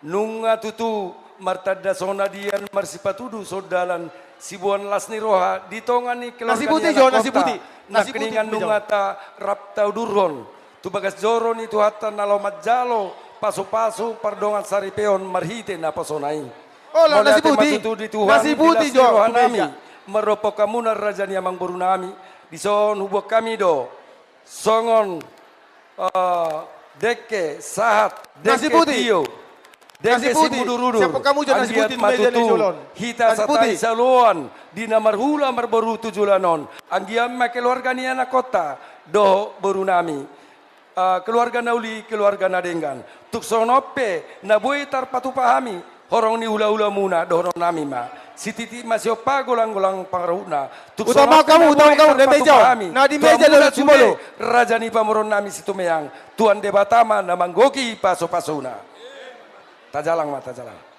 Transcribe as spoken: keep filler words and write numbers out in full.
Nunga tutu martanda songon adian marsipatudu sondalan siboan las ni roha di tonga ni keluarga ni anakhonta. Nangkiningan nunga rap taudurhon tu bagas joro ni Tuhanta na laho manjalo pasupasu pardongan saripeon marhite naposona i. Mauliate ma tutu di Tuhan di las ni rohanami, mardophon hamuna raja ni amangborunami, dison huboan hami do songon, eh, dengke sahat, dengke tio, dengke simudurudur. Anggiat ma tutu hita satai saoloan di na marhula marboru tu joloan on. Anggiat ma keluarga ni anakhonta dohot borunami, eh, keluarga na uli, keluarga na denggan. Tung songon on pe na boi tarpatupa hami horong ni hulahulamuna, dohononnami ma: Sititi ma siompa, golanggolang pangarahutna. Tung songon on pe na boi tarpatupa hami tu hamuna sude, raja ni pamoruonnami Situmeang. Tuhan Debata ma na manggohi pasupasuna. Tajalang ma, tajalang.